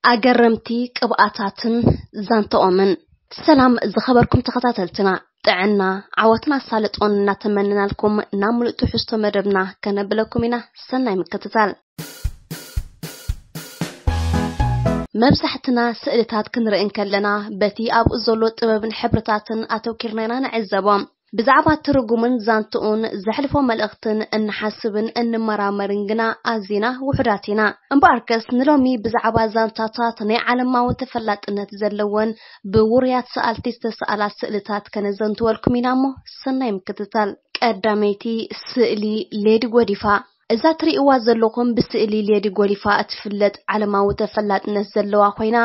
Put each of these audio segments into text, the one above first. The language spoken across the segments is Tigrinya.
ኣገረምቲ ቅብኣታትን ዛንታኦምን። ሰላም ዝኸበርኩም ተኸታተልትና፣ ጥዕና ዓወትን ኣሳልጦን እናተመነናልኩም ናብ ምሉእ ትሕዝቶ መደብና ከነብለኩም ኢና። ሰናይ ምክትታል። መብዛሕትና ስእልታት ክንርኢ እንከለና፣ በቲ ኣብኡ ዘሎ ጥበብን ሕብርታትን ኣተውኪርና ኢና ንዕዘቦ። ብዛዕባ ትርጉምን ዛንትኡን ዘሕልፎ መልእኽትን እንሓስብን እንመራመርን ግና ኣዚና ውሑዳት ኢና። እምበኣርከስ ንሎሚ ብዛዕባ ዛንታታት ናይ ዓለማዊ ተፈላጥነት ዘለወን ብውሩያት ሰኣልቲ ዝተሰኣላ ስእልታት ከነዘንትወልኩም ኢና እሞ ሰናይ ምክትታል። ቀዳመይቲ ስእሊ ሌዲ ጎዲፋ። እዛ ትርእይዋ ዘለኹም ብስእሊ ሌዲ ጎዲፋ እትፍለጥ ዓለማዊ ተፈላጥነት ዘለዋ ኮይና፣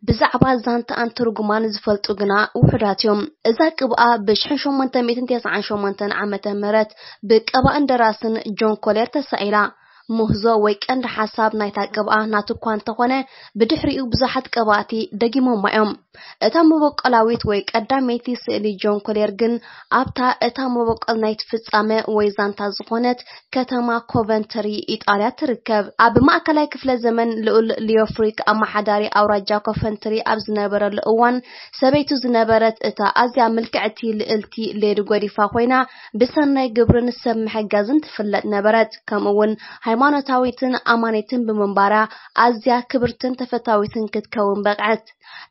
ብዛዕባ ዛንታኣን ትርጉማን ዝፈልጡ ግና ውሑዳት እዮም። እዛ ቅብኣ ብ ሸሞንተ ሚእትን ተስዓን ሸሞንተን ዓመተ ምህረት ብቀባእን ደራስን ጆን ኮሌር ተሳኢላ። ምህዞ ወይ ቀንዲ ሓሳብ ናይታ ቅብኣ ናቱ እኳ እንተኾነ፣ ብድሕሪኡ ብዙሓት ቀባእቲ ደጊሞማ እዮም። እታ መበቆላዊት ወይ ቀዳመይቲ ስእሊ ጆን ኮሌር ግን ኣብታ እታ መበቆል ናይቲ ፍጻመ ወይ ዛንታ ዝኾነት ከተማ ኮቨንተሪ ኢጣልያ ትርከብ። ኣብ ማእከላይ ክፍለ ዘመን ልኡል ሊዮፍሪክ ኣመሓዳሪ ኣውራጃ ኮቨንተሪ ኣብ ዝነበረሉ እዋን፣ ሰበይቱ ዝነበረት እታ ኣዝያ ምልክዕቲ ልእልቲ ሌዲ ጎዲፋ ኮይና፣ ብሰናይ ግብርን ሰብ ምሕጋዝን ትፍለጥ ነበረት። ከምኡ እውን ሃይማኖታዊትን ኣማኒትን ብምንባራ ኣዝያ ክብርትን ተፈታዊትን ክትከውን በቕዐት።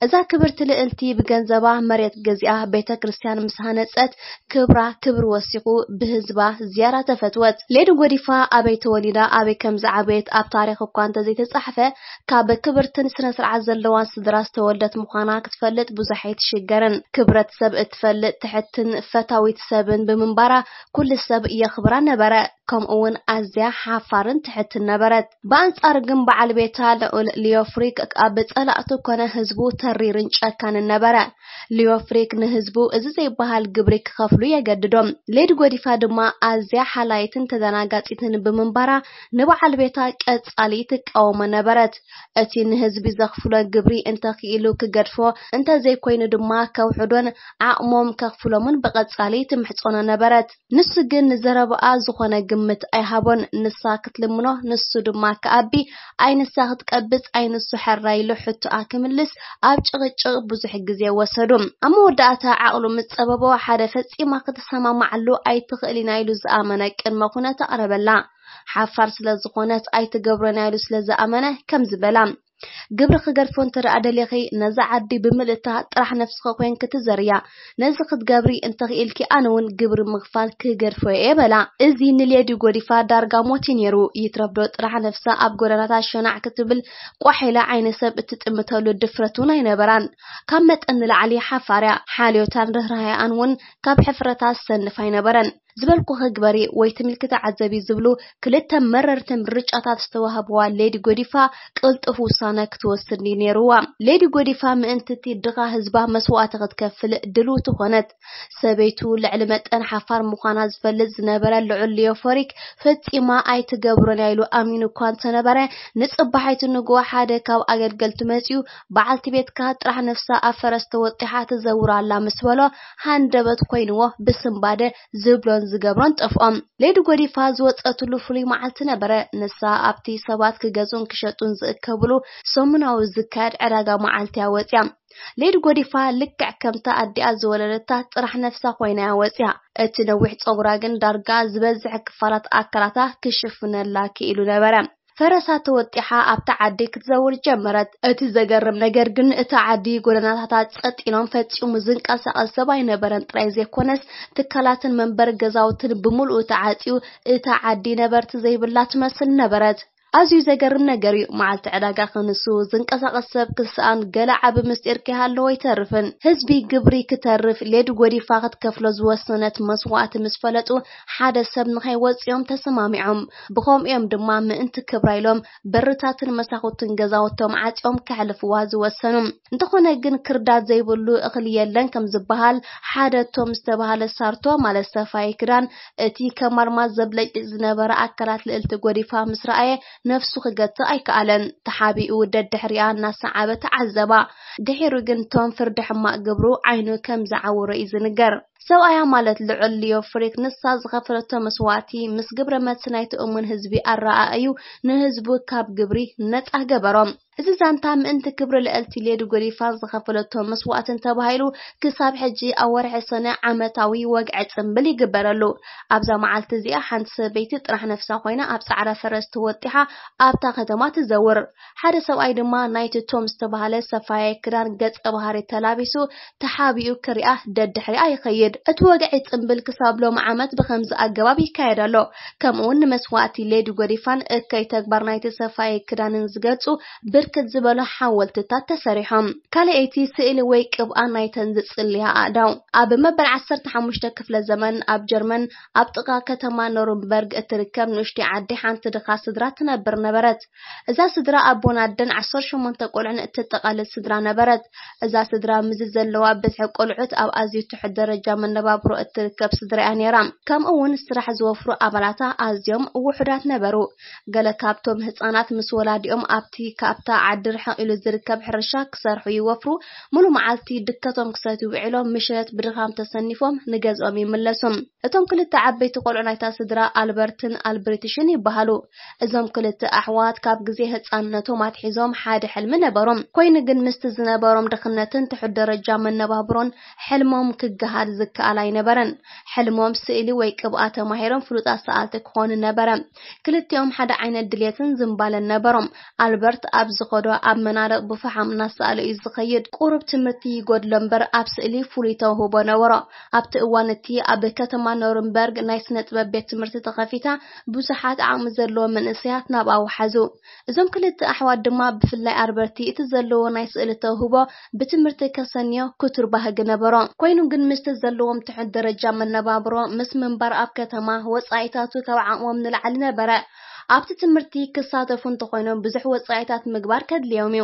እዛ ክብርቲ ልእልቲ ብገንዘባ መሬት ገዚኣ ቤተ ክርስቲያን ምስ ሃነጸት፣ ክብራ ክብሪ ወሲኹ ብህዝባ ዝያዳ ተፈትወት። ሌዲ ጎዲፋ ኣበይ ተወሊዳ፣ ኣበይ ከም ዝዓበየት ኣብ ታሪኽ እኳ እንተዘይተጻሕፈ፣ ካብ ክብርትን ስነ ስርዓት ዘለዋን ስድራ ዝተወልደት ምዃና ክትፈልጥ ብዙሕ ኣይትሽገርን። ክብረት ሰብ እትፈልጥ ትሕትን ፈታዊት ሰብን ብምንባራ ኩሉ ሰብ የኽብራ ነበረ። ከምኡ እውን ኣዝያ ሓፋርን ትሕትን ነበረት። ብኣንጻር ግን በዓል ቤታ ልዑል ሊዮፍሪክ ኣብ ጸላእቱ ኮነ ህዝቡ ተሪርን ጨካንን ነበረ። ሊዮፍሪክ ንህዝቡ እዚ ዘይበሃል ግብሪ ክኸፍሉ የገድዶም። ሌዲ ጎዲፋ ድማ ኣዝያ ሓላይትን ተደናጋጺትን ብምንባራ ንበዓል ቤታ ቀጻሊ ትቃወሞ ነበረት። እቲ ንህዝቢ ዘኽፍሎ ግብሪ እንተኽኢሉ ክገድፎ፣ እንተዘይኮይኑ ድማ ከውሕዶን ዓቕሞም ከኽፍሎምን ብቐጻሊ ትምሕጸኖ ነበረት። ንሱ ግን ንዘረባኣ ዝኾነ ግምት ኣይሃቦን። ንሳ ክትልምኖ፣ ንሱ ድማ ክኣቢ፣ ኣይ ንሳ ክትቀብጽ፣ ኣይ ንሱ ሕራይ ኢሉ ሕቶኣ ክምልስ ኣብ ጭቕጭቕ ብዙሕ ግዜ ወሰዱ። ኣብ መወዳእታ ዓቕሉ ምስ ጸበቦ፣ ሓደ ፈጺማ ክትሰማማዓሉ ኣይትኽእልን ኢሉ ዝኣመነ ቅድመ ኩነት ኣቕረበላ። ሓፋር ስለ ዝኾነት ኣይትገብሮን ኢሉ ስለ ዝኣመነ ከምዚ በላ፣ ግብሪ ክገድፎ እንተ ደኣ ደሊኺ፣ ነዛ ዓዲ ብምልእታ ጥራሕ ነፍስኺ ኮይንኪ ትዘርያ። ነዚ ክትገብሪ እንተኽኢልኪ፣ ኣነ እውን ግብሪ ምኽፋል ክገድፎ እየ በላ። እዚ ንሌዲ ጎዲፋ ዳርጋ ሞት እዩ ነይሩ። ይትረፍዶ ጥራሕ ነፍሳ ኣብ ጎደናታት ሸናዕ ክትብል ቋሕ ኢላ ዓይኒ ሰብ እትጥምተሉ ድፍረት እውን ኣይነበራን። ካብ መጠን ንላዕሊ ሓፋር እያ። ሓልዮታን ርህራሄኣን እውን ካብ ሕፍረታ ዝሰንፍ ኣይነበረን። ዝበልኩኺ ግበሪ ወይ ትም ኢልኪ ተዓዘቢ ዝብሉ ክልተ መረርቲ ምርጫታት ዝተዋህብዋ ሌዲ ጎዲፋ ቅልጡፍ ውሳነ ክትወስድ እዩ ነይርዋ። ሌዲ ጎዲፋ ምእንቲ እቲ ድኻ ህዝባ መስዋእቲ ክትከፍል ድልውቲ ኮነት። ሰበይቱ ልዕሊ መጠን ሓፋር ምዃና ዝፈልጥ ዝነበረ ልዑል ሊዮፎሪክ ፈጺማ ኣይትገብሮን እያ ኢሉ ኣሚኑ እኳ እንተነበረ፣ ንጽባሒቱ ንግሆ ሓደ ካብ ኣገልገልቱ መጺኡ፣ በዓልቲ ቤትካ ጥራሕ ነፍሳ ኣብ ፈረስ ተወጢሓ ትዘውር ኣላ ምስ በሎ፣ ሃንደበት ኮይንዎ ብስንባደ ዝብሎን ዝገብሮን ጠፍኦም። ሌዲ ጎዲፋ ዝወጸትሉ ፍሉይ መዓልቲ ነበረ። ንሳ ኣብቲ ሰባት ክገዝኡን ክሸጡን ዝእከብሉ ሰሙናዊ ዝካየድ ዕዳጋ መዓልቲ እያ ወጽያ። ሌዲ ጎዲፋ ልክዕ ከምታ ኣዲኣ ዝወለደታ ጥራሕ ነፍሳ ኮይና እያ ወጽያ። እቲ ነዊሕ ጸጉራ ግን ዳርጋ ዝበዝሕ ክፋላት ኣካላታ ክሽፍነላ ክኢሉ ነበረ። ፈረሳ ተወጢሓ ኣብታ ዓዲ ክትዘውር ጀመረት። እቲ ዘገርም ነገር ግን እታ ዓዲ ጎደናታታ ጸጥ ኢሎም ፈጺሙ ዝንቀሳቐስ ሰብ ኣይነበረን ጥራይ ዘይኮነስ ትካላትን መንበሪ ገዛውትን ብምሉኡ ተዓጽዩ እታ ዓዲ ነበርቲ ዘይብላ ትመስል ነበረት። ኣዝዩ ዘገርም ነገር እዩ። መዓልቲ ዕዳጋ ክንሱ ዝንቀሳቐስ ሰብ ክስኣን ገለ ዓቢ ምስጢር ከይሃለዎ ኣይተርፍን። ህዝቢ ግብሪ ክተርፍ ሌዲ ጎዲፋ ክትከፍሎ ዝወሰነት መስዋእቲ ምስ ፈለጡ ሓደ ሰብ ንኸይወጽኦም ተሰማሚዖም። ብኸምኡ እዮም ድማ ምእንቲ ክብራ ኢሎም በርታትን መሳኹትን ገዛውቶም ዓጽዮም ከሕልፍዋ ዝወሰኑ። እንተኾነ ግን ክርዳድ ዘይብሉ እኽሊ የለን ከም ዝበሃል ሓደ ቶም ዝተባህለ ሳርቶ ማለት ሰፋይ ክዳን እቲ ከማርማዝ ዘብለጭልጭ ዝነበረ ኣካላት ልእልቲ ጎዲፋ ምስ ረኣየ ነፍሱ ክገትእ ኣይከኣለን። ተሓቢኡ ደድሕሪኣ እናሰዓበ ተዓዘባ። ድሒሩ ግን ቶም ፍርዲ ሕማቕ ግብሩ ዓይኑ ከም ዝዓወሮ እዩ ዝንገር። ሰብኣያ ማለት ልዑል ሊዮ ፍሪክ ንሳ ዝኸፈለቶ መስዋእቲ ምስ ግብረ መልሲ ናይቲ እሙን ህዝቢ ኣረኣእዩ ንህዝቡ ካብ ግብሪ ነጻ ገበሮም። እዚ ዛንታ ምእንቲ ክብሪ ልዕልቲ ሌዲ ጎዲፋን ዝኸፈለቶ መስዋእትን ተባሂሉ ክሳብ ሕጂ ኣብ ወርሒ ሰነ ዓመታዊ ወግዒ ጽምብል ይግበረሉ። ኣብዛ መዓልቲ እዚኣ ሓንቲ ሰበይቲ ጥራሕ ነፍሳ ኮይና ኣብ ጻዕዳ ፈረስ ተወጢሓ ኣብታ ከተማ ትዘውር። ሓደ ሰብኣይ ድማ ናይቲ ቶም ዝተባህለ ሰፋያይ ክዳን ገጸ ባህሪ ተላቢሱ ተሓቢኡ ክሪኣ ደድሕሪኣ ይኸይድ። እቲ ወግዒ ጽምብል ክሳብ ሎም ዓመት ብኸምዚ ኣገባብ ይካየድ ኣሎ። ከምኡ እውን ንመስዋእቲ ሌዲ ጎዲፋን እከይ ተግባር ናይቲ ሰፋያይ ክዳንን ዝገልጹ ብርክት ዝበሉ ሓወልትታት ተሰሪሖም። ካልኣይቲ ስእሊ ወይ ቅብኣ ናይተን ዝጽልያ ኣእዳው። ኣብ መበል ዓሰርተ ሓሙሽተ ክፍለ ዘመን ኣብ ጀርመን ኣብ ጥቓ ከተማ ኖርንበርግ እትርከብ ንእሽተይ ዓዲ ሓንቲ ድኻ ስድራ ትነብር ነበረት። እዛ ስድራ ኣቦን ኣደን ዓሰርተ ሸሞንተ ቆልዑን እትጠቓልል ስድራ ነበረት። እዛ ስድራ ምስዚ ዘለዋ ብዝሒ ቆልዑት ኣብ ኣዝዩ ትሑት ደረጃ መነባብሮ እትርከብ ስድራ እያ ነይራ። ከምኡ እውን ስራሕ ዝወፍሩ ኣባላታ ኣዝዮም ውሑዳት ነበሩ። ገለ ካብቶም ህጻናት ምስ ወላዲኦም ኣብቲ ካብታ ዓዲ ርሕቕ ኢሉ ዝርከብ ሕርሻ ክሰርሑ ይወፍሩ። ሙሉ መዓልቲ ድከቶም ክሰትዩ ውዒሎም ምሸት ብድኻም ተሰኒፎም ንገዝኦም ይምለሱ። እቶም ክልተ ዓበይቲ ቆልዑ ናይታ ስድራ ኣልበርትን ኣልብሪትሽን ይበሃሉ። እዞም ክልተ ኣሕዋት ካብ ግዜ ህጻንነቶም ኣትሒዞም ሓደ ሕልሚ ነበሮም። ኮይኑ ግን ምስቲ ዝነበሮም ድኽነትን ትሑት ደረጃ መነባብሮን ሕልሞም ክገሃድ ዝከኣል ኣይነበረን። ሕልሞም ስእሊ ወይ ቅብኣ ተማሂሮም ፍሉጣት ሰኣልቲ ክኾኑ ነበረ። ክልቲኦም ሓደ ዓይነት ድሌትን ዝንባለን ነበሮም። ኣልበርት ኣብ ዝኸዶ ኣብ መናድቕ ብፈሓም እናሰኣለ እዩ ዝኸይድ። ቁሩብ ትምህርቲ ይጎድሎ እምበር ኣብ ስእሊ ፍሉይ ተውህቦ ነበሮ። ኣብቲ እዋን እቲ ኣብ ከተማ ኖርንበርግ ናይ ስነ ጥበብ ቤት ትምህርቲ ተኸፊታ ብዙሓት ዓቕሚ ዘለዎም መንእሰያት ናብኣ ወሓዙ። እዞም ክልተ ኣሕዋት ድማ ብፍላይ ኣልበርቲ እቲ ዘለዎ ናይ ስእሊ ተውህቦ ብትምህርቲ ከሰንዮ ክቱር ባህጊ ነበሮ። ኮይኑ ግን ምስቲ ዘለዎም ትሑት ደረጃ መነባብሮ ምስ ምንባር ኣብ ከተማ ወጻኢታቱ ካብ ዓቕሞም ንላዕሊ ነበረ። ኣብቲ ትምህርቲ ክሳተፉ እንተኾይኖም ብዙሕ ወጻኢታት ምግባር ከድልዮም እዩ።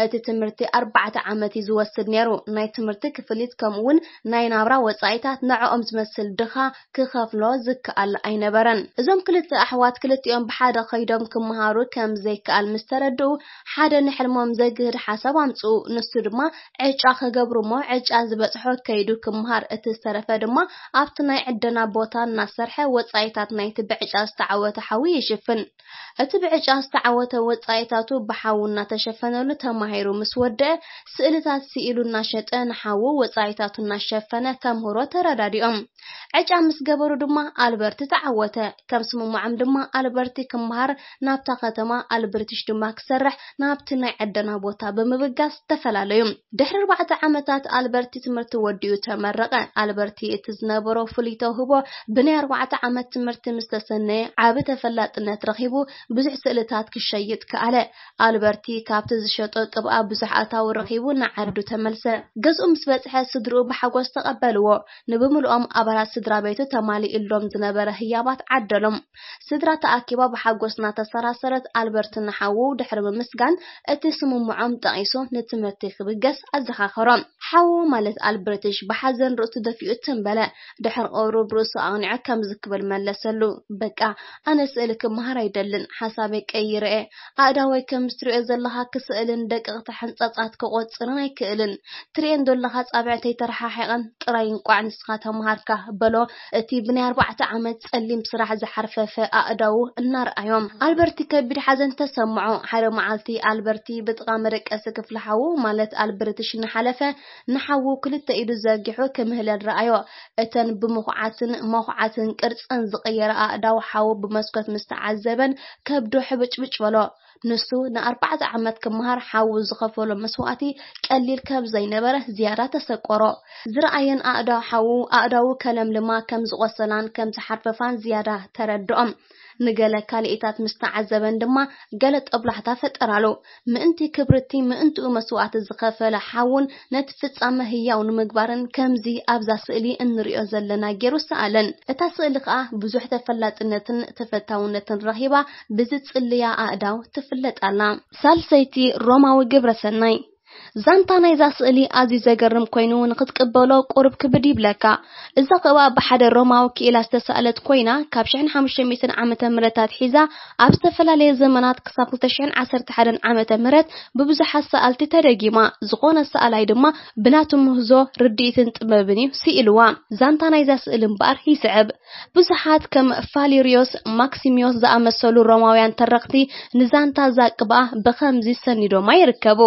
እቲ ትምህርቲ ኣርባዕተ ዓመት እዩ ዝወስድ ነይሩ። ናይ ትምህርቲ ክፍሊት ከምኡ እውን ናይ ናብራ ወጻኢታት ንዕኦም ዝመስል ድኻ ክኸፍሎ ዝከኣል ኣይነበረን። እዞም ክልተ ኣሕዋት ክልቲኦም ብሓደ ከይዶም ክመሃሩ ከም ዘይከኣል ምስ ተረድኡ ሓደ ንሕልሞም ዘግህድ ሓሳብ ኣምጽኡ። ንሱ ድማ ዕጫ ክገብሩ እሞ ዕጫ ዝበጽሖ ከይዱ ክመሃር፣ እቲ ዝተረፈ ድማ ኣብቲ ናይ ዕደና ቦታ እናሰርሐ ወጻኢታት ናይቲ ብዕጫ ዝተዓወተ ሓዊ ይሽፍን። እቲ ብዕጫ ዝተዓወተ ወጻኢታቱ ብሓዊ እናተሸፈነሉ ተማሂሩ ምስ ወደአ ስእልታት ስኢሉ እናሸጠ ንሓዉ ወጻኢታቱ እናሸፈነ ከምህሮ ተረዳዲኦም። ዕጫ ምስ ገበሩ ድማ ኣልበርቲ ተዓወተ። ከም ስምምዖም ድማ ኣልበርቲ ክመሃር ናብታ ከተማ፣ ኣልብርትሽ ድማ ክሰርሕ ናብቲ ናይ ዕደና ቦታ ብምብጋስ ተፈላለዩ። ድሕሪ ኣርባዕተ ዓመታት ኣልበርቲ ትምህርቲ ወዲኡ ተመረቐ። ኣልበርቲ እቲ ዝነበሮ ፍሉይ ተውህቦ ብናይ ኣርባዕተ ዓመት ትምህርቲ ምስ ተሰነየ ዓቢ ተፈላጥነት ረኺቡ ብዙሕ ስእልታት ክሸይጥ ከኣለ። ኣልበርቲ ካብቲ ዝሸጦ ቅብኣ ብዙሕ ኣታዊ ረኺቡ ንዓዱ ተመልሰ። ገዝኡ ምስ በጽሐ ስድርኡ ብሓጎስ ተቐበልዎ። ንብምልኦም ኣባላት ስድራ ቤቱ ተማሊእሎም ዝነበረ ህያባት ዓደሎም። ስድራ ተኣኪባ ብሓጎስ እናተሰራሰረት ኣልበርት ንሓዉ ድሕሪ ምምስጋን እቲ ስምምዖም ጠቒሱ ንትምህርቲ ክብገስ ኣዘኻኸሮም። ሓዉ ማለት ኣልበርትሽ ብሓዘን ርእሱ ደፊኡ ትም በለ። ድሕሪ ቁሩብ ርእሱ ኣቕኒዑ ከምዚ ክብል መለሰሉ፣ በቃ ኣነ ስእሊ ክመሃር ኣይደልን፣ ሓሳበይ ቀይረ እየ። ኣእዳወይ ከምዚ ትሪኦ ዘለኻ ክስእልን ደቀቕቲ ሕንጻጻት ክቖጽርን ኣይክእልን። ትሪኤን ዶ ኣለኻ ጻብዕተይ ተረሓሒቐን ጥራይ እንቋዕ ንስኻ ተመሃርካ በሎ እቲ ብናይ ኣርባዕተ ዓመት ጸሊም ስራሕ ዝሓርፈፈ ኣእዳዉ እናረኣዮም። ኣልበርቲ ከቢድ ሓዘን ተሰምዖ። ሓደ መዓልቲ ኣልበርቲ ብጥቓ መደቀሲ ክፍሊ ሓዉ ማለት ኣልበርትሽ እናሓለፈ ንሓዉ ክልተ ኢዱ ዘርጊሑ ክምህለል ረኣዮ። እተን ብምኹዓትን መኹዓትን ቅርጸን ዝቐየራ ኣእዳው ሓዉ ብመስኮት ምስ ተዓዘበን ከብዱ ሕብጭብጭ በሎ። ንሱ ንኣርባዕተ ዓመት ክመሃር ሓዉ ዝኸፈሎ መስዋእቲ ቀሊል ከም ዘይነበረ ዝያዳ ተሰቆሮ። ዝረኣየን ኣእዳው ሓዉ ኣእዳዉ ከለምልማ ከም ዝቖሰላን ከም ዝሓርፈፋን ዝያዳ ተረድኦም። ንገለ ካልኢታት ምስ ተዓዘበን ድማ ገለ ጦብላሕታ ፈጠራሉ። ምእንቲ ክብርቲ ምእንትኡ መስዋእቲ ዝኸፈለ ሓዉን ነቲ ፍጻመ ህያው ንምግባርን ከምዚ ኣብዛ ስእሊ እንሪኦ ዘለና ገይሩ ሰኣለን። እታ ስእሊ ከኣ ብዙሕ ተፈላጥነትን ተፈታውነትን ረኺባ ብዝጽልያ ኣእዳው ትፍለጥ ኣላ። ሳልሰይቲ ሮማዊ ግብረ ሰናይ። ዛንታ ናይዛ ስእሊ ኣዝዩ ዘገርም ኮይኑ ንኽትቅበሎ ቁሩብ ክብድ ይብለካ። እዛ ከኣ ብሓደ ሮማዊ ክኢላ ዝተሳእለት ኮይና፣ ካብ ሽሕን ሓሙሽተ ሚእትን ዓመተ ምህረት ኣትሒዛ ኣብ ዝተፈላለየ ዘመናት ክሳብ ክልተ ሽሕን ዓሰርተ ሓደን ዓመተ ምህረት ብብዙሓት ሰኣልቲ ተደጊማ። ዝኾነ ሰኣላይ ድማ ብናቱ ምህዞ፣ ርድኢትን ጥበብን እዩ ስኢልዋ። ዛንታ ናይዛ ስእሊ እምበኣር ይስዕብ። ብዙሓት ከም ፋሊሪዮስ ማክሲሚዮስ ዝኣመሰሉ ሮማውያን ተረኽቲ ንዛንታ እዛ ቅብኣ ብኸምዚ ሰኒዶማ ይርከቡ።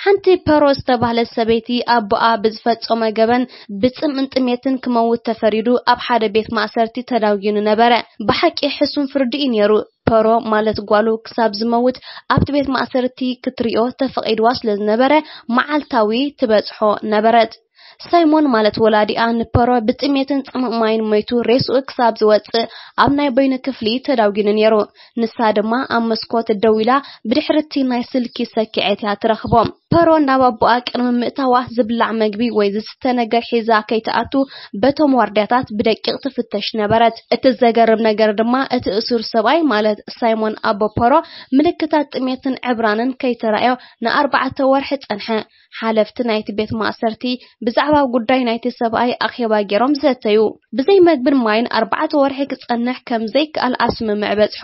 ሓንቲ ፐሮ ዝተባህለት ሰበይቲ ኣቦኣ ብዝፈጸመ ገበን ብጽምእን ጥሜትን ክመውት ተፈሪዱ ኣብ ሓደ ቤት ማእሰርቲ ተዳጒኑ ነበረ። ብሓቂ ሕሱም ፍርዲ እዩ ነይሩ። ፐሮ ማለት ጓሉ ክሳብ ዝመውት ኣብቲ ቤት ማእሰርቲ ክትሪኦ ተፈቒድዋ ስለ ዝነበረ መዓልታዊ ትበጽሖ ነበረት። ሳይሞን ማለት ወላዲኣ ንፐሮ ብጥሜትን ጽምእ ማይን ሞይቱ ሬስኡ ክሳብ ዝወጽእ ኣብ ናይ በይኑ ክፍሊ ተዳጒኑ ነይሩ። ንሳ ድማ ኣብ መስኮት ደው ኢላ ብድሕርቲ ናይ ስልኪ ሰኪዐት እያ ትረኽቦ። ፐሮ ናብ ኣቦኣ ቅድሚ ምእታዋ ዝብላዕ መግቢ ወይ ዝስተ ነገር ሒዛ ከይትኣቱ በቶም ዋርድያታት ብደቂቕ ትፍተሽ ነበረት። እቲ ዘገርም ነገር ድማ እቲ እሱር ሰብኣይ ማለት ሳይሞን ኣቦ ፐሮ ምልክታት ጥሜትን ዕብራንን ከይተራእዮ ንኣርባዕተ ወርሒ ጸንሐ። ሓለፍቲ ናይቲ ቤት ማእሰርቲ ብዛዕባ ጉዳይ ናይቲ ሰብኣይ ኣኼባ ገይሮም ዘተዩ። ብዘይ መግብን ማይን ኣርባዕተ ወርሒ ክጸንሕ ከም ዘይከኣል ኣብ ስምምዕ በጽሑ።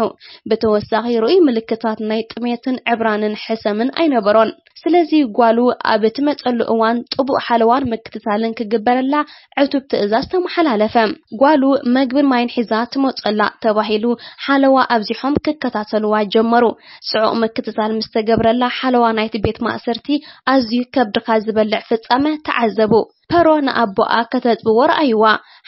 ብተወሳኺ ርኡይ ምልክታት ናይ ጥሜትን ዕብራንን ሕሰምን ኣይነበሮን። ስለዚ ጓሉ ኣብ እትመጸሉ እዋን ጥቡቕ ሓለዋን ምክትታልን ክግበረላ ዕቱብ ትእዛዝ ተመሓላለፈ። ጓሉ መግብን ማይን ሒዛ ትመጸላ ተባሂሉ ሓለዋ ኣብዚሖም ክከታተልዋ ጀመሩ። ጽዑቕ ምክትታል ምስ ተገብረላ ሓለዋ ናይቲ ቤት ማእሰርቲ ኣዝዩ ከብድኻ ዝበልዕ ፍጻመ ተዓዘቡ። ፐሮ ንኣቦኣ ከተጥብዎ ረኣይዋ።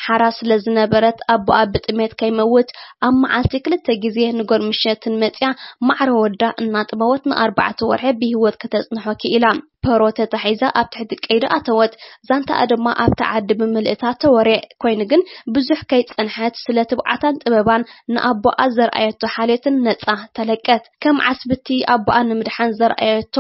ሓራ ስለ ዝነበረት ኣቦኣ ብጥሜት ከይመውት ኣብ መዓልቲ ክልተ ግዜ ንጎል ምሸትን መጽያ ማዕረ ወዳ እናጥበወት ንኣርባዕተ ወርሒ ብህይወት ከተጽንሖ ክኢላ። ፐሮ ተታሒዛ ኣብ ትሕቲ ቀይዲ ኣተወት። ዛንታኣ ድማ ኣብቲ ዓዲ ብምልእታ ተወርየ። ኮይኑ ግን ብዙሕ ከይጸንሐት ስለ ትብዓታን ጥበባን ንኣቦኣ ዘርኣየቶ ሓልዮትን ነጻ ተለቀት። ከም ዓስብቲ ኣቦኣ ንምድሓን ዘርኣየቶ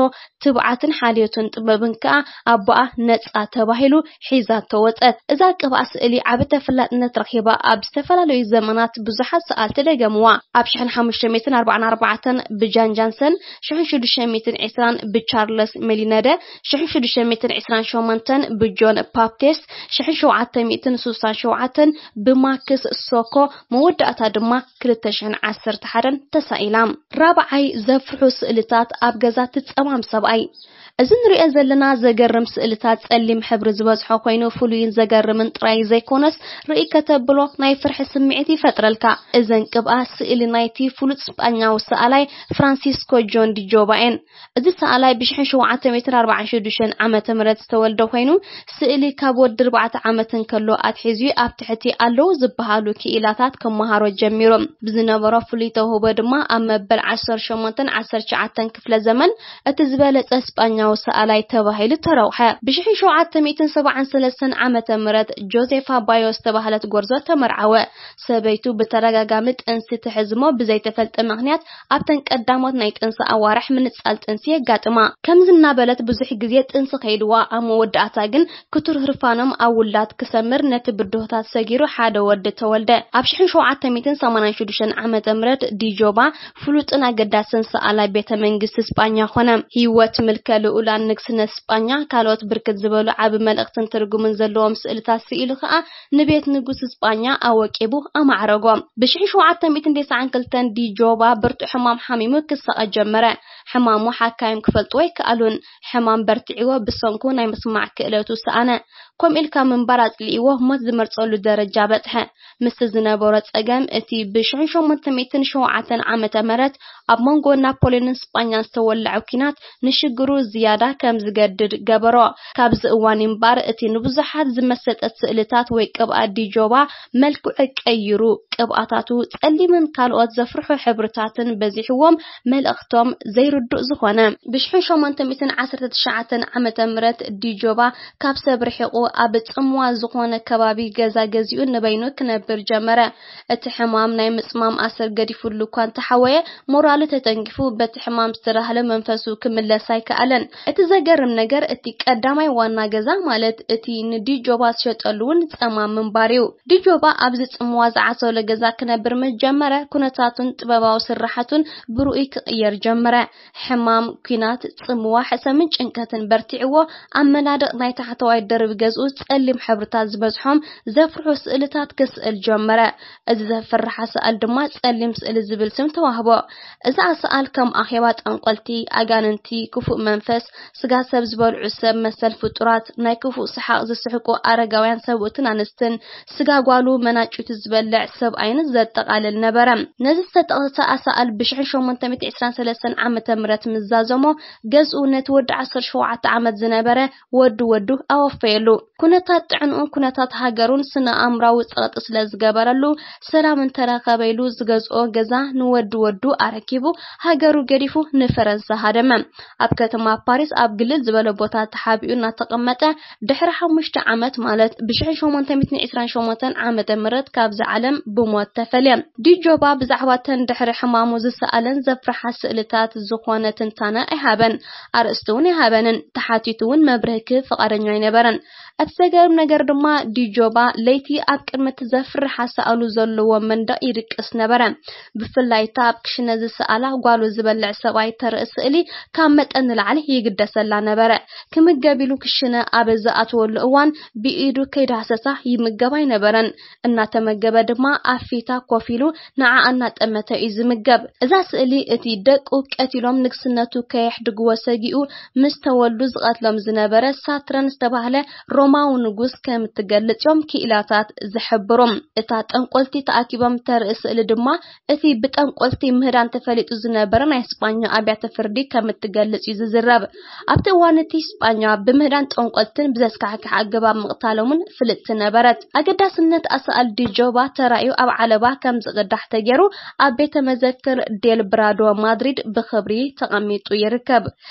ትብዓትን ሓልዮትን ጥበብን ከኣ ኣቦኣ ነጻ ተባሂሉ ሒዛቶ ወጸት። እዛ ቅብኣ ስእሊ ዓቢ ተፈላጥነት ረኺባ ኣብ ዝተፈላለዩ ዘመናት ብዙሓት ሰኣልቲ ደገምዋ። ኣብ ሽሕን ሓሙሽተ ሚእትን ኣርባዓን ኣርባዕተን ብጃን ጃንሰን፣ ሽሕን ሽዱሽተ ሚእትን ዕስራን ብቻርለስ ሜሊነደ፣ ሽሕን ሽዱሽተ ሚእትን ዕስራን ሸሞንተን ብጆን ፓፕቴስት፣ ሽሕን ሸውዓተ ሚእትን ስሳን ሸውዓተን ብማክስ ሶኮ፣ መወዳእታ ድማ ክልተ ሽሕን ዓሰርተ ሓደን ተሳኢላ። ራብዓይ፣ ዘፍርሑ ስእልታት ኣብ ገዛ ትጸማም ሰብኣይ። እዚ ንሪኦ ዘለና ዘገርም ስእልታት ጸሊም ሕብሪ ዝበዝሖ ኮይኑ ፍሉይን ዘገርምን ጥራይ ዘይኮነስ ርእይ ከተብሎ ናይ ፍርሒ ስምዒት ይፈጥረልካ። እዘን ቅብኣ ስእሊ ናይቲ ፍሉጥ ስጳኛዊ ሰኣላይ ፍራንሲስኮ ጆን ዲጆባ እየን። እዚ ሰኣላይ ብሽሕን ሸውዓተ ሚእትን ኣርባዓን ሽዱሽተን ዓመተ ምህረት ዝተወልደ ኮይኑ ስእሊ ካብ ወዲ ኣርባዕተ ዓመት እንከሎ ኣትሒዙ ኣብ ትሕቲ ኣለዉ ዝበሃሉ ክኢላታት ክመሃሮ ጀሚሩ። ብዝነበሮ ፍሉይ ተውህቦ ድማ ኣብ መበል ዓሰርተ ሸሞንተን ዓሰርተ ትሽዓተን ክፍለ ዘመን እቲ ዝበለጸ ስጳኛዊ ሰኣላይ ተባሂሉ ተረውሐ። ብሽሕን ሸውዓተ ሚእትን ሰብዓን ሰለስተን ዓመተ ምህረት ጆዜፋ ባዮ ዝተባህለት ጎርዞ ተመርዓወ። ሰበይቱ ብተደጋጋሚ ጥንሲ ትሕዝሞ ብዘይተፈልጠ ምኽንያት ኣብተን ቀዳሞት ናይ ጥንሲ ኣዋርሕ ምንጻል ጥንሲ የጋጥማ። ከምዚ እናበለት ብዙሕ ግዜ ጥንሲ ከይድዋ፣ ኣብ መወዳእታ ግን ክቱር ህርፋኖም ኣብ ውላድ ክሰምር ነቲ ብድሆታት ሰጊሩ ሓደ ወዲ ተወልደ። ኣብ ሽሕን ሸውዓተ ሚእትን ሰማንያን ሽዱሽተን ዓመተ ምህረት ዲጆባ ፍሉጥን ኣገዳስን ሰኣላይ ቤተ መንግስቲ ስጳኛ ኮነ። ህይወት ምልከ ልኡላን ንግስነት ስጳኛ ካልኦት ብርክት ዝበሉ ዓቢ መልእኽትን ትርጉምን ዘለዎም ስእልታት ስኢሉ ከኣ ንቤት ንጉስ ስጳኛ ኣወቂቡ ኣማዕረጎ። ብሽሕን ሸውዓተ ሚእትን ተስዓን ክልተን ዲጆባ ብርቱዕ ሕማም ሓሚሙ ክሳቐ ጀመረ። ሕማሙ ሓካይም ክፈልጥዎ ኣይከኣሉን። ሕማም በርቲዕዎ ብሰንኩ ናይ ምስማዕ ክእለቱ ሰኣነ። ከምኡ ኢልካ ምንባር ኣጽሊእዎ ሞት ዝመርጸሉ ደረጃ በጽሐ። ምስቲ ዝነበሮ ጸገም እቲ ብሽሕን ሸሞንተ ሚእትን ሸውዓተን ዓመተ ምህረት ኣብ መንጎ ናፖሊዮንን ስጳኛን ዝተወልዐ ኲናት ንሽግሩ ዝያዳ ከም ዝገድድ ገበሮ። ካብዚ እዋን እምበኣር እቲ ንብዙሓት ዝመሰጠት ስእልታት ወይ ቅብኣት ዲጆባ መልክዑ ቀይሩ፣ ቅብኣታቱ ጸሊምን ካልኦት ዘፍርሑ ሕብርታትን በዚሕዎም መልእኽቶም ዘይርዱእ ዝኾነ። ብሽሕን ሸሞንተ ሚእትን ዓሰርተ ትሽዓተን ዓመተ ምህረት ዲጆባ ካብ ሰብ ርሒቑ ኣብ ጽምዋ ዝኾነ ከባቢ ገዛ ገዚኡ ንበይኑ ክነብር ጀመረ። እቲ ሕማም ናይ ምጽማም ኣሰር ገዲፉሉ እኳ እንተሓወየ፣ ሞራሉ ተተንኪፉ በቲ ሕማም ዝተዳህለ መንፈሱ ክምለስ ኣይከኣለን። እቲ ዘገርም ነገር እቲ ቀዳማይ ዋና ገዛ ማለት እቲ ንዲጆባ ዝሸጠሉ እውን ጸማም ምንባር እዩ። ዲጆባ ኣብዚ ጽምዋ ዝዓሰሎ ገዛ ክነብር ምስ ጀመረ ኩነታቱን ጥበባዊ ስራሓቱን ብርኡይ ክቕየር ጀመረ። ሕማም፣ ኲናት፣ ጽምዋ፣ ሕሰምን ጭንቀትን በርቲዕዎ ኣብ መናድቕ ናይ ታሕተዋይ ደርቢ ገዝኡ ጸሊም ሕብርታት ዝበዝሖም ዘፍርሑ ስእልታት ክስእል ጀመረ። እዚ ዘፍርሕ ኣሳእል ድማ ጸሊም ስእሊ ዝብል ስም ተዋህቦ። እዚ ኣሳእል ከም ኣኼባ ጠንቆልቲ፣ ኣጋንንቲ፣ ክፉእ መንፈስ፣ ስጋ ሰብ ዝበልዑ ሰብ መሰል ፍጡራት፣ ናይ ክፉእ ሰሓቕ ዝስሕቁ ኣረጋውያን ሰብኡትን ኣንስትን፣ ስጋ ጓሉ መናጭቱ ዝበልዕ ሰብኣይን ዘጠቓልል ነበረ። ነዚ ዝተጠቕሰ ኣሳእል ብሽሕን ሸሞንተ ሚእትን ዕስራን ሰለስተን ዓመተ ምህረት ምስ ዛዘሞ፣ ገዝኡ ነቲ ወዲ ዓሰርተ ሸውዓተ ዓመት ዝነበረ ወዲ ወዱ ኣወፈየሉ። ኩነታት ጥዕንኡን ኩነታት ሃገሩን ስነ ኣእምራዊ ጸቕጢ ስለ ዝገበረሉ፣ ሰላም እንተረኸበ ኢሉ ዝገዝኦ ገዛ ንወዲ ወዱ ኣረኪቡ ሃገሩ ገዲፉ ንፈረንሳ ሃደመ። ኣብ ከተማ ፓሪስ ኣብ ግልል ዝበለ ቦታ ተሓቢኡ እናተቐመጠ ድሕሪ ሓሙሽተ ዓመት ማለት ብሽሕን ሸሞንተ ሚእትን ዕስራን ሸሞንተን ዓመተ ምህረት ካብዚ ዓለም ብሞት ተፈልየ። ዲጆባ ብዛዕባ ተን ድሕሪ ሕማሙ ዝሰኣለን ዘፍርሓ ስእልታት ዝኾነ ትንታነ ኣይሃበን። ኣርእስቲ እውን ኣይሃበንን። ተሓቲቱ እውን መብርሂ ክህብ ፍቓደኛ ኣይነበረን። እቲ ዘገርም ነገር ድማ ዲጆባ ለይቲ ኣብ ቅድሚ እቲ ዘፍርሕ ኣሳእሉ ዘለዎ መንደቕ ይድቅስ ነበረ። ብፍላይ እታ ኣብ ክሽነ ዝሰኣላ ጓሉ ዝበልዕ ሰብኣይ ተርኢ ስእሊ ካብ መጠን ንላዕሊ ይግደሰላ ነበረ። ክምገብ ኢሉ ክሽነ ኣብ ዝኣትወሉ እዋን ብኢዱ ከይዳህሰሳ ይምገብ ኣይነበረን። እናተመገበ ድማ ኣብ ፊታ ኮፍ ኢሉ ንዓኣ እናጠመተ እዩ ዝምገብ። እዛ ስእሊ እቲ ደቁ ቀቲሎም ንግስነቱ ከየሕድግዎ ሰጊኡ ምስ ተወልዱ ዝቐትሎም ዝነበረ ሳትረን ዝተባህለ ሮማዊ ንጉስ ከም እትገልጽ እዮም ክኢላታት ዝሕብሩ። እታ ጠንቆልቲ ተኣኪቦም ተርኢ ስእሊ ድማ እቲ ብጠንቆልቲ ምህዳን ተፈሊጡ ዝነበረ ናይ ስጳኛ ኣብያተ ፍርዲ ከም እትገልጽ እዩ ዝዝረብ። ኣብቲ እዋን እቲ ስጳኛ ብምህዳን ጠንቆልትን ብዘስካሕክሕ ኣገባብ ምቕታሎምን ፍልጥቲ ነበረት። ኣገዳስነት ኣሳእል ዲጆባ ተራእዩ ኣብ ዓለባ ከም ዝቕዳሕ ተገይሩ ኣብ ቤተ መዘክር ዴል ብራዶ ማድሪድ ብኽብሪ ተቐሚጡ ይርከብ።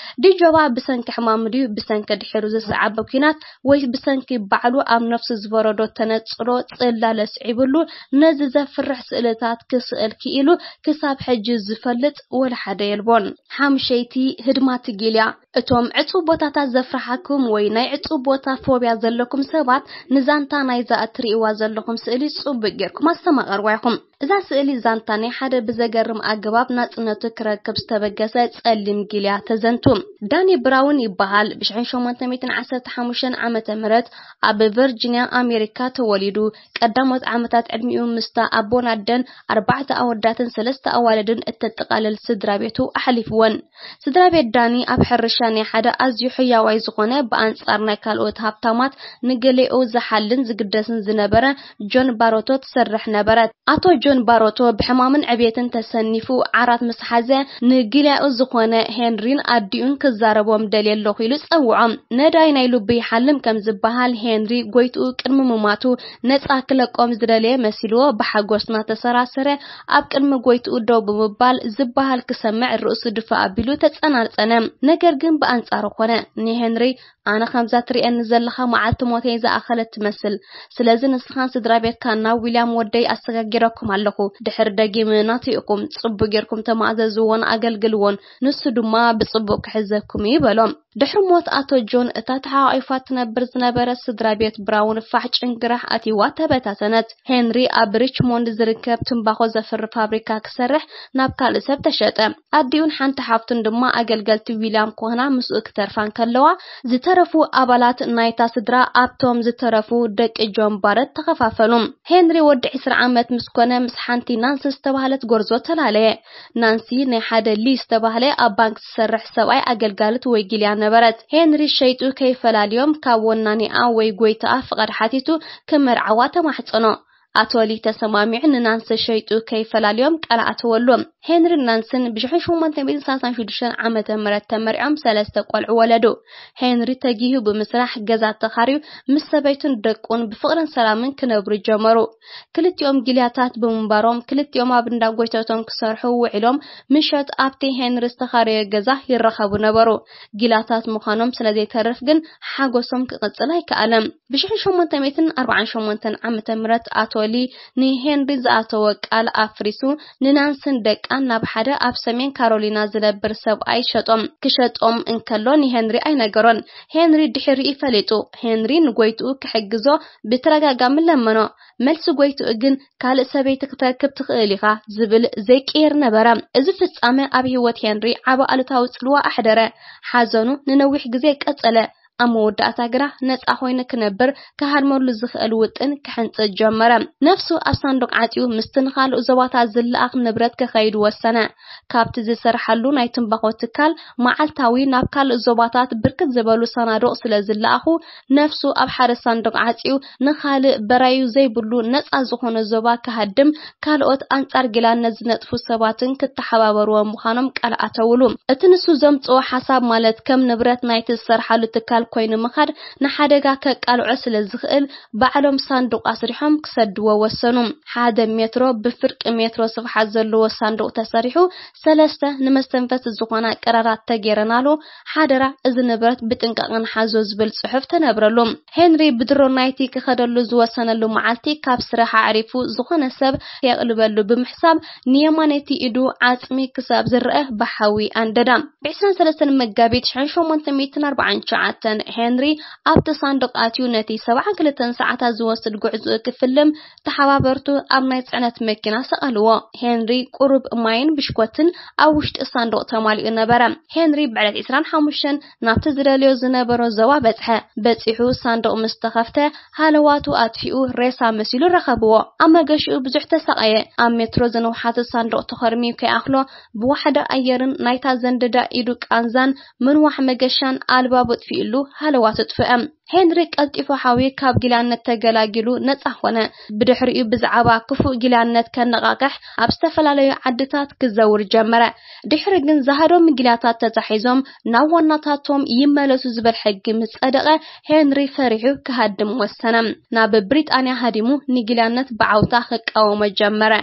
ዲጆባ ብሰንኪ ሕማሙ ድዩ ብሰንኪ ድሒሩ ዝሰዓበ ኲናት ወይስ ብሰንኪ ባዕሉ ኣብ ነፍሱ ዝፈረዶ ተነጽሎ ጽላለ ስዒብሉ ነዚ ዘፍርሕ ስእልታት ክስእል ክኢሉ ክሳብ ሕጂ ዝፈልጥ ወላ ሓደ የልቦን። ሓምሸይቲ፣ ህድማት ጊልያ። እቶም ዕጹው ቦታታት ዘፍርሓኩም ወይ ናይ ዕጹው ቦታ ፎብያ ዘለኩም ሰባት ንዛንታ ናይዛ እትርእይዋ ዘለኹም ስእሊ ጽቡቕ ጌርኩም ኣስተማቐርዋ ኢኹም። እዛ ስእሊ ዛንታ ናይ ሓደ ብዘገርም ኣገባብ ናጽነቱ ክረክብ ዝተበገሰ ጸሊም ጊልያ ተዘንቱ። ዳኒ ብራውን ይበሃል። ብሽሕን ሸሞንተ ሚእትን ዓሰርተ ሓሙሽተን ዓመተ ምህረት ኣብ ቨርጂንያ ኣሜሪካ ተወሊዱ። ቀዳሞት ዓመታት ዕድሚኡ ምስታ ኣቦን ኣደን ኣርባዕተ ኣወዳትን ሰለስተ ኣዋልድን እተጠቓልል ስድራ ቤቱ ኣሕሊፍወን። ስድራ ቤት ዳኒ ኣብ ሕርሻ ናይ ሓደ ኣዝዩ ሕያዋይ ዝኾነ ብኣንጻር ናይ ካልኦት ሃብታማት ንገሊኡ ዝሓልን ዝግደስን ዝነበረ ጆን ባሮቶ ትሰርሕ ነበረት። ኣቶ ጆን ባሮቶ ብሕማምን ዕብየትን ተሰኒፉ ዓራት ምስ ሓዘ ንጊልያኡ ዝኾነ ሄንሪን ኣዲኡን ክዛረቦም ደልየ ኣለኹ ኢሉ ጸውዖም። ነዳይ ናይ ልቡ ይሓልም ከም ዝበሃል ሄንሪ ጎይትኡ ቅድሚ ምማቱ ነጻ ክለቆም ዝደለየ መሲልዎ ብሓጎስ እናተሰራሰረ ኣብ ቅድሚ ጎይትኡ ደው ብምባል ዝበሃል ክሰምዕ ርእሱ ድፋ ኣቢሉ ተጸናጸነ። ነገር ግን ብኣንጻሩ ኮነ። ንሄንሪ ኣነ ከምዛ ትርእየኒ ዘለኻ መዓልቲ ሞተይ ዝኣኸለት ትመስል። ስለዚ ንስኻን ስድራ ቤትካን ናብ ዊልያም ወደይ ኣሰጋጊረኩም ኣለኹ። ድሕሪ ደጊምና ትኢኹም ጽቡቕ ጌርኩም ተማእዘዝዎን ኣገልግልዎን። ንሱ ድማ ብጽቡቕ ክሕዘኩም እዩ በሎም። ድሕሪ ሞት ኣቶ ጆን እታ ተሓቋቒፋ ትነብር ዝነበረት ስድራ ቤት ብራውን ፋሕ ጭንግራሕ ኣትይዋ ተበታተነት። ሄንሪ ኣብ ሪችሞንድ ዝርከብ ትምባኾ ዘፍሪ ፋብሪካ ክሰርሕ ናብ ካልእ ሰብ ተሸጠ። ኣዲኡን ሓንቲ ሓፍቱን ድማ ኣገልገልቲ ዊልያም ክኾና ምስኡ ክተርፋ እንከለዋ፣ ዝተረፉ ኣባላት ናይታ ስድራ ኣብቶም ዝተረፉ ደቂ ጆን ባረት ተኸፋፈሉ። ሄንሪ ወዲ ዕስራ ዓመት ምስ ኮነ ምስ ሓንቲ ናንሲ ዝተባህለት ጎርዞ ተላለየ። ናንሲ ናይ ሓደ ሊ ዝተባህለ ኣብ ባንክ ዝሰርሕ ሰብኣይ ኣገልጋልት ወይ ጊልያ ነበረት። ሄንሪ ሸይጡ ከይፈላልዮም ካብ ወናኒኣ ወይ ጎይታኣ ፍቓድ ሓቲቱ ክመርዓዋ ተማሕጸኖ። ኣቶ ሊ ተሰማሚዑ ንናንሲ ሸይጡ ከይፈላልዮም ቃል ኣተወሉ። ሄንሪን ናንስን ብሽሕን ሸሞንተ ሚእትን ሰላሳን ሽዱሽተን ዓመተ ምህረት ተመርዕዮም ሰለስተ ቆልዑ ወለዱ። ሄንሪ ተጊሁ ብምስራሕ ገዛ ተኻርዩ ምስ ሰበይቱን ደቁን ብፍቕርን ሰላምን ክነብሩ ጀመሩ። ክልቲኦም ጊልያታት ብምንባሮም ክልቲኦም ኣብ እንዳ ጎይተቶም ክሰርሑ ውዒሎም ምሸት ኣብቲ ሄንሪ ዝተኻረዮ ገዛ ይራኸቡ ነበሩ። ጊላታት ምዃኖም ስለ ዘይተርፍ ግን ሓጎሶም ክቕጽል ኣይከኣለም። ብሽሕን ሸሞንተ ሚእትን ኣርባዓን ሸሞንተን ዓመተ ምህረት ኣቶ ንሄንሪ ዝኣተወ ቃል ኣፍሪሱ፣ ንናንስን ደቃን ናብ ሓደ ኣብ ሰሜን ካሮሊና ዝነብር ሰብኣይ ሸጦም። ክሸጦም እንከሎ ንሄንሪ ኣይነገሮን። ሄንሪ ድሕሪኡ ፈሊጡ። ሄንሪ ንጎይትኡ ክሕግዞ ብተደጋጋሚ ለመኖ። መልሲ ጎይትኡ ግን፣ "ካልእ ሰበይቲ ክትረክብ ትኽእል ኢኻ" ዝብል ዘይቅየር ነበረ። እዚ ፍጻመ ኣብ ህይወት ሄንሪ ዓቢ ኣሉታዊ ጽልዋ ኣሕደረ። ሓዘኑ ንነዊሕ ግዜ ቀጸለ። ኣብ መወዳእታ ግና ነጻ ኮይኑ ክነብር፣ ክሃድመሉ ዝኽእል ውጥን ክሕንጽጽ ጀመረ። ነፍሱ ኣብ ሳንዱቕ ዓጽዩ ምስቲ ንኻልእ ዞባታት ዝለኣኽ ንብረት ክኸይድ ወሰነ። ካብቲ ዝሰርሓሉ ናይ ትምባኾ ትካል፣ መዓልታዊ ናብ ካልእ ዞባታት ብርክት ዝበሉ ሳናዱቕ ስለ ዝለኣኹ፣ ነፍሱ ኣብ ሓደ ሳንዱቕ ዓጽዩ ንኻልእ በራዩ ዘይብሉ ነጻ ዝኾነ ዞባ ክሃድም፣ ካልኦት ኣንጻር ጊላነት ዝነጥፉ ሰባትን ክተሓባበርዎ ምዃኖም ቃል ኣተውሉ። እቲ ንሱ ዘምጽኦ ሓሳብ፣ ማለት ከም ንብረት ናይቲ ዝሰርሓሉ ትካል ኮይኑ ምኻድ፣ ንሓደጋ ከቃልዖ ስለ ዝኽእል፣ ባዕሎም ሳንዱቕ ኣስሪሖም ክሰድዎ ወሰኑ። ሓደ ሜትሮ ብፍርቂ ሜትሮ ስፍሓት ዘለዎ ሳንዱቕ ተሰሪሑ፣ ሰለስተ ንመስተንፈሲ ዝኾና ቀዳዳት ተገይረናሉ። ሓደራ፣ እዚ ንብረት ብጥንቃቐ ንሓዞ ዝብል ጽሑፍ ተነብረሉ። ሄንሪ ብድሮ ናይቲ ክኸደሉ ዝወሰነሉ መዓልቲ ካብ ስራሕ ኣዕሪፉ፣ ዝኾነ ሰብ የቕልበሉ ብምሕሳብ፣ ንየማነይቲ ኢዱ ዓጽሚ ክሳብ ዝረአ ብሓዊ ኣንደዳ። ብ23 መጋቢት ሸሞንተ ሚእትን ኣርባዓን ትሽዓተን፣ ሄንሪ ኣብቲ ሳንዱቕ ኣትዩ ነቲ ሰብዓ ክልተን ሰዓታት ዝወስድ ጉዕዞ ክፍልም፣ ተሓባበርቱ ኣብ ናይ ጽዕነት መኪና ሰቐልዎ። ሄንሪ ቁሩብ ማይን ብሽኮትን ኣብ ውሽጢ ሳንዱቕ ተማሊኡ ነበረ። ሄንሪ ብዕለት ዕስራን ሓሙሽተን ናብቲ ዝደልዮ ዝነበሮ ዞባ በጽሐ። በጺሑ ሳንዱቕ ምስ ተኸፍተ፣ ሃለዋቱ ኣጥፊኡ ሬሳ መሲሉ ረኸብዎ። ኣብ መገሽኡ ብዙሕ ተሳቐየ። ኣብ ሜትሮ ዝነውሓተ ሳንዱቕ ተኸርሚዩ ከይኣኽሎ፣ ብዋሕዲ ኣየርን ናይታ ዘንድዳ ኢዱ ቃንዛን ምንዋሕ መገሻን ኣልባቡ ኣጥፊኡሉ፣ ሃለዋቱ ኣጥፍአ። ሄንሪ ቀልጢፉ ሓዊ ካብ ጊላነት ተገላጊሉ ነጻ ኾነ። ብድሕሪኡ ብዛዕባ ክፉእ ጊላነት ከነቓቕሕ ኣብ ዝተፈላለዩ ዓድታት ክዘውር ጀመረ። ድሕሪ ግን ዝሃደሙ ጊላታት ተታሒዞም ናብ ዋናታቶም ይመለሱ ዝብል ሕጊ ምስ ጸደቐ፣ ሄንሪ ፈሪሑ ክሃድም ወሰነ። ናብ ብሪጣንያ ሃዲሙ ንጊላነት ብዓውታ ክቃወሞ ጀመረ።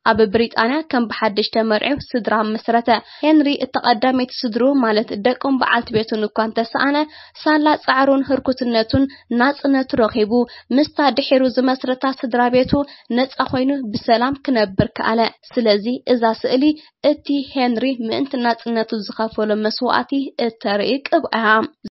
ኣብ ብሪጣንያ ከም ብሓድሽ ተመርዒው ስድራ መስረተ። ሄንሪ እታ ቀዳመይቲ ስድሩ፣ ማለት ደቁን በዓልቲ ቤቱን እኳ እንተሰኣነ፣ ሳላ ጻዕሩን ህርኩትነቱን ናጽነቱ ረኺቡ፣ ምስታ ድሒሩ ዝመስረታ ስድራ ቤቱ ነጻ ኮይኑ ብሰላም ክነብር ከኣለ። ስለዚ እዛ ስእሊ እቲ ሄንሪ ምእንቲ ናጽነቱ ዝኸፈሎ መስዋእቲ እተርኢ ቅብኣ እያ።